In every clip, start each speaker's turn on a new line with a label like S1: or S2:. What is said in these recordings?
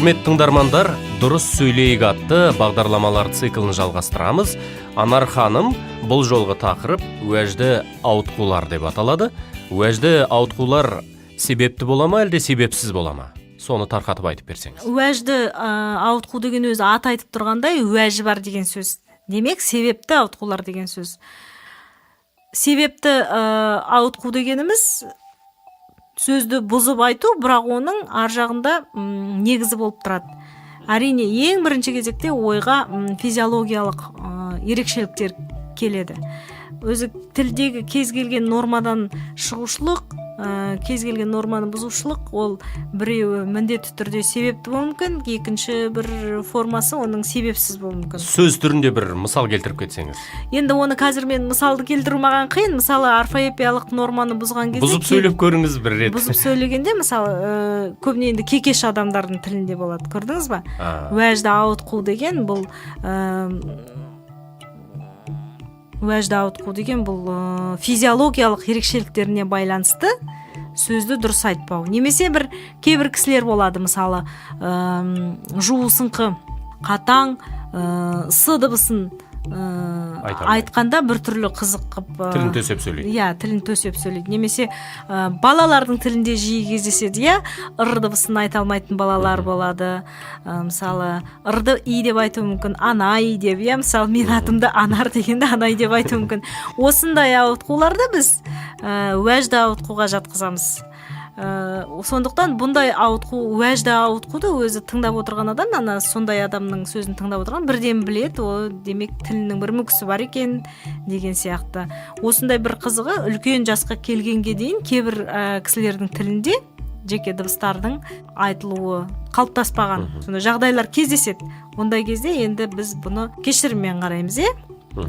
S1: Құрметті тыңдармандар, «Дұрыс сөйлейік» атты бағдарламалар циклін жалғастырамыз. Анар ханым, бұл жолғы тақырып уәжді ауытқулар деп аталады. Уәжді ауытқулар себепті бола ма, әлде себепсіз бола ма? Соны тарқатып айтып берсеңіз.
S2: Уәжді ауытқу деген өзі аты айтып тұрғандай, уәжі бар деген сөз. Демек, себепті ауытқулар деген сөз. Себепті ауытқу дегеніміз — сөзді бұзып айту, бірақ оның ар жағында негізі болып тұрады. Әрине, ең бірінші кезекте ойға физиологиялық ерекшеліктер келеді. Өзі тілдегі кез келген нормадан шығушылық, кез келген норманы бұзушылық, ол біреуі міндетті түрде себепті болуы мүмкін, екінші бір формасы оның себепсіз болуы мүмкін.
S1: Сөз түрінде бір мысал келтіріп кетсеңіз.
S2: Енді оны қазір мен мысалды келтіру маған қиын. Мысалы, орфоэпиялық норманы бұзған кезде
S1: Бұзып сөйлеп көріңіз бір рет.
S2: Бұзып сөйлегенде, мысалы, көбіне енді кекеш адамдардың тілінде болады, көрдіңіз ба? Уәжді ауытқу деген бұл уәжді ауытқу деген бұл физиологиялық ерекшеліктеріне байланысты сөзді дұрыс айтпау. Немесе бір кейбір кісілер болады, мысалы, жуысыңқы қатаң с дыбысын
S1: Айта алмайды.
S2: айтқанда біртүрлі қызық қылып
S1: Тілін төсеп сөйлейді.
S2: Иә, тілін төсеп сөйлейді. Немесе балалардың тілінде жиі кездеседі, иә, р дыбысын айта алмайтын балалар болады. Мысалы, р-ды и деп айтуы мүмкін, анай деп, иә. Мысалы, мен атымды Анар дегенде анай деп айтуы мүмкін. Осындай ауытқуларды біз уәжді ауытқуға жатқызамыз. Сондықтан бұндай ауытқу, уәжді ауытқуды өзі тыңдап отырған адам, ана сондай адамның сөзін тыңдап отырған бірден біледі: о, демек, тілінің бір мүкісі бар екен деген сияқты. Осындай бір қызығы, үлкен жасқа келгенге дейін кейбір кісілердің тілінде жеке дыбыстардың айтылуы қалыптаспаған, сондай жағдайлар кездеседі. Ондай кезде енді біз бұны кешіріммен қараймыз, иә,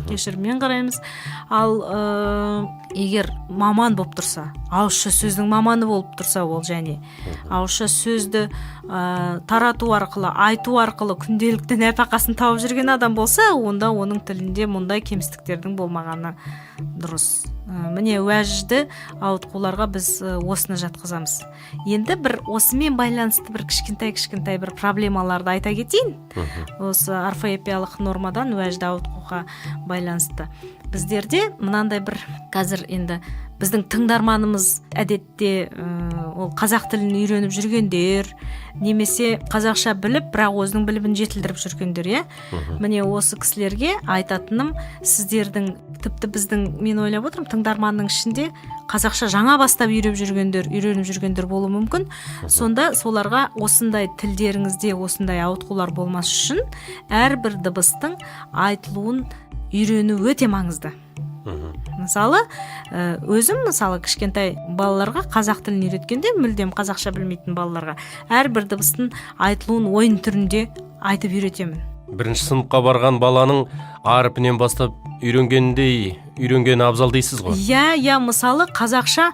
S2: кешіріммен қараймыз. Ал егер маман болып тұрса, ауызша сөздің маманы болып тұрса, ол және ауызша сөзді тарату арқылы, айту арқылы күнделікті нәпақасын тауып жүрген адам болса, онда оның тілінде мұндай кемістіктердің болмағаны дұрыс. Міне, уәжді ауытқуларға біз осыны жатқызамыз. Енді бір осымен байланысты бір кішкентай кішкентай бір проблемаларды айта кетейін. Осы орфоэпиялық нормадан уәжді ауытқуға байланысты біздерде мынандай бір, қазір енді біздің тыңдарманымыз әдетте ол қазақ тілін үйреніп жүргендер немесе қазақша біліп, бірақ өзінің білімін жетілдіріп жүргендер, иә. Міне, осы кісілерге айтатыным: сіздердің, тіпті біздің, мен ойлап отырмын, тыңдарманның ішінде қазақша жаңа бастап үйреніп жүргендер болуы мүмкін. Сонда соларға осындай тілдеріңізде осындай ауытқулар болмас үшін әрбір дыбыстың айтылуын үйрену өте маңызды. Мысалы, өзім, мысалы, кішкентай балаларға қазақ тілін үйреткенде, мүлдем қазақша білмейтін балаларға әрбір дыбыстың айтылуын ойын түрінде айтып үйретемін.
S1: Бірінші сыныпқа барған баланың а әрпінен бастап үйренгеніндей үйренгені абзал дейсіз ғой.
S2: Иә, мысалы, қазақша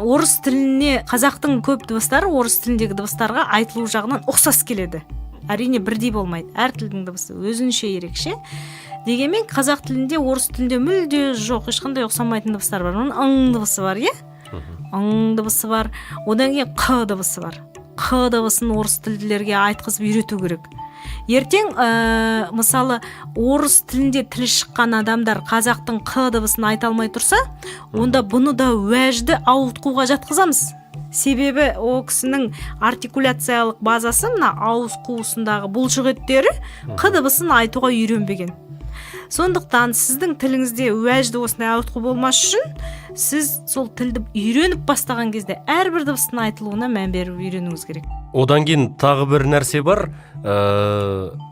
S2: орыс тіліне, қазақтың көп дыбыстары орыс тіліндегі дыбыстарға айтылу жағынан ұқсас келеді. Әрине, бірдей болмайды, әр тілдің дыбысы өзінше ерекше. Дегенмен қазақ тілінде орыс тілінде мүлде жоқ, ешқандай ұқсамайтын дыбыстар бар. Оның ың дыбысы бар, иә, ың дыбысы бар. Одан кейін қ дыбысы бар. Қ дыбысын орыс тілділерге айтқызып үйрету керек. Ертең мысалы, орыс тілінде тілі шыққан адамдар қазақтың қ дыбысын айта алмай тұрса, онда бұны да уәжді ауытқуға жатқызамыз. Себебі ол кісінің артикуляциялық базасы, мына ауыз қуысындағы бұлшық еттері қ дыбысын айтуға үйренбеген. Сондықтан сіздің тіліңізде уәжді осындай ауытқу болмас үшін сіз сол тілді үйреніп бастаған кезде әрбір дыбыстың айтылуына мән беріп үйренуіңіз керек.
S1: Одан кейін тағы бір нәрсе бар.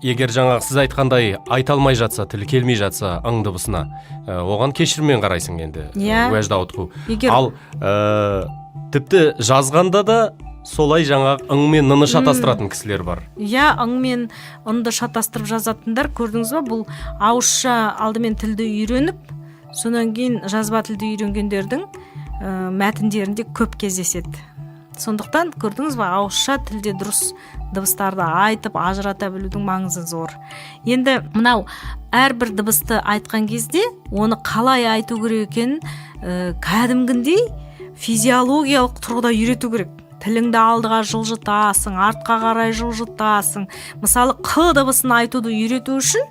S1: Егер жаңағы сіз айтқандай айта алмай жатса, тілі келмей жатса ың дыбысына, оған кешіріммен қарайсың енді.
S2: Иә.
S1: Уәжді ауытқу.
S2: Егер
S1: Ал тіпті жазғанда да солай жаңағы ың мен ны шатастыратын кісілер бар.
S2: Иә, ың мен ынды шатастырып жазатындар, көрдіңіз ба, бұл ауызша алдымен тілді үйреніп, содан кейін жазба тілді үйренгендердің мәтіндерінде көп кездеседі. Сондықтан, көрдіңіз ба, ауызша тілде дұрыс дыбыстарды айтып ажырата білудің маңызы зор. Енді мынау әрбір дыбысты айтқан кезде оны қалай айту керек екенін кәдімгідей физиологиялық тұрғыда үйрету керек. Тіліңді алдыға жылжытасың, артқа қарай жылжытасың. Мысалы, қ дыбысын айтуды үйрету үшін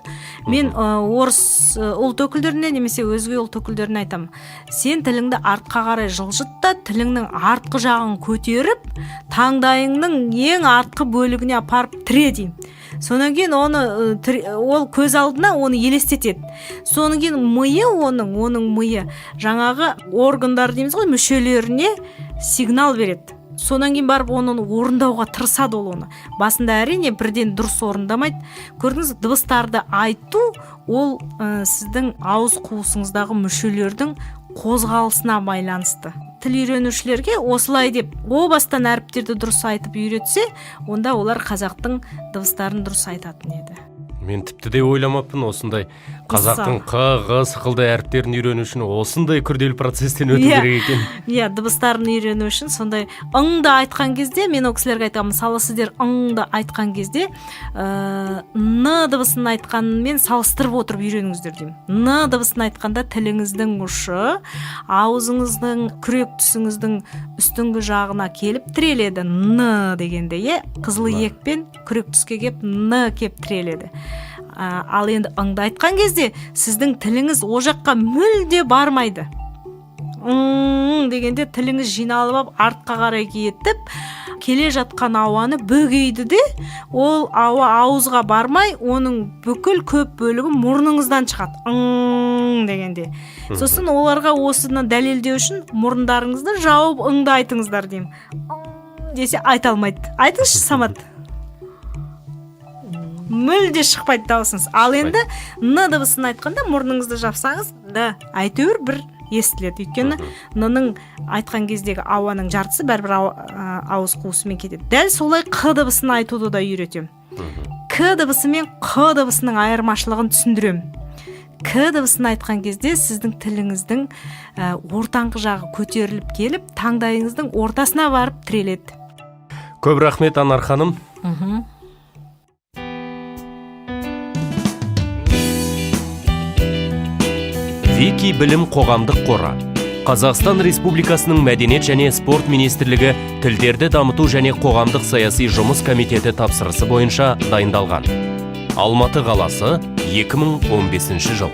S2: мен орыс ұлт өкілдеріне немесе өзге ұлт өкілдеріне айтамын: сен тіліңді артқа қарай жылжыт та, тіліңнің артқы жағын көтеріп, таңдайыңның ең артқы бөлігіне апарып тіре деймін. Содан кейін оны ол көз алдына оны елестетеді. Содан кейін миы, оның миы жаңағы органдар дейміз ғой, мүшелеріне сигнал береді. Содан кейін барып оны орындауға тырысады. Ол оны басында, әрине, бірден дұрыс орындамайды. Көрдіңіз, дыбыстарды айту ол сіздің ауыз қуысыңыздағы мүшелердің қозғалысына байланысты. Тіл үйренушілерге осылай деп о бастан әріптерді дұрыс айтып үйретсе, онда олар қазақтың дыбыстарын дұрыс айтатын еді.
S1: Мен тіпті де ойламаппын, осындай қазақтың қ, ғ сықылды әріптерін үйрену үшін осындай күрделі процесстен өту керек екен.
S2: Иә, дыбыстарын үйрену үшін сондай. Ыңды айтқан кезде мен ол кісілерге айтамын: мысалы, сіздер ыңды айтқан кезде н дыбысын айтқанмен салыстырып отырып үйреніңіздер деймін. Н дыбысын айтқанда тіліңіздің ұшы аузыңыздың, күрек тісіңіздің үстіңгі жағына келіп тіреледі н дегенде, иә, қызыл иекпен күрек тіске келіп, н кеп тіреледі. Ал енді ыңды айтқан кезде сіздің тіліңіз ол жаққа мүлде бармайды. Ң дегенде тіліңіз жиналып алып, артқа қарай кетіп, келе жатқан ауаны бөгейді де, ол ауа ауызға бармай, оның бүкіл көп бөлігі мұрныңыздан шығады ң дегенде. Сосын оларға осыны дәлелдеу үшін: мұрындарыңызды жауып ыңды айтыңыздар деймін. Ң десе, айта алмайды. Айтыңызшы, Самат. Мүлде шықпайды дауысыңыз. Ал енді н дыбысын айтқанда мұрныңызды жапсаңыз да, әйтеуір бір естіледі, өйткені н-ның айтқан кездегі ауаның жартысы бәрібір ауыз қуысымен кетеді. Дәл солай қ дыбысын айтуды да үйретемін. К дыбысы мен қ дыбысының айырмашылығын түсіндіремін. К дыбысын айтқан кезде сіздің тіліңіздің ортаңғы жағы көтеріліп келіп, таңдайыңыздың ортасына барып тіреледі.
S1: Көп рахмет, Анар ханым. Вики білім қоғамдық қоры, Қазақстан Республикасының Мәдениет және спорт министрлігі Тілдерді дамыту және қоғамдық саяси жұмыс комитеті тапсырысы бойынша дайындалған. Алматы қаласы, 2015 жыл.